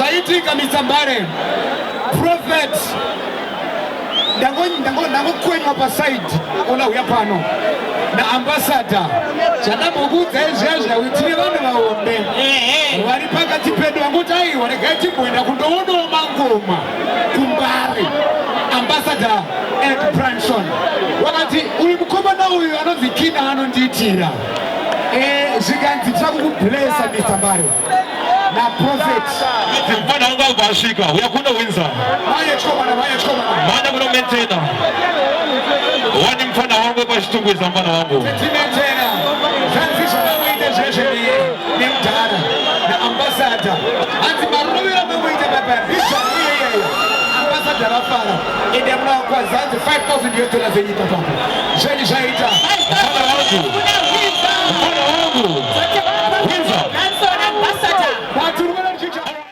Zvaitika, Mr Mbare, Prophet, ndangokwenywa pasaidi ona uya pano naambassador. Zvandambokuudzai zviya zviya kuti tine vanhu vahombe vari pakati pedu vangoti aiwa, regai timboenda kundoonawo mangoma kuMbare. Ambassador Ed Branson wakati uyu mukomana uyu anonzi Kina anondiitira. Zvikanzi tira kukublessa, Mr Mbare naProphet. Mfana wangu abva asvika, uya kuno Winza. Manye chikomana, manye chikomana. Manya kuno mentena wani mfana wangu wepachitungwiza, mfana wangu. Timetena zvanzi zvavamuite zvezve nemudhara naambassador, hanzi marovero mamuite pabishop iyeyeyo. Ambassador vafara ende munawakwazi, hanzi 5000 US dollars enyika papo zvenyu zvaita. Mfana wangu, mfana wangu Winza.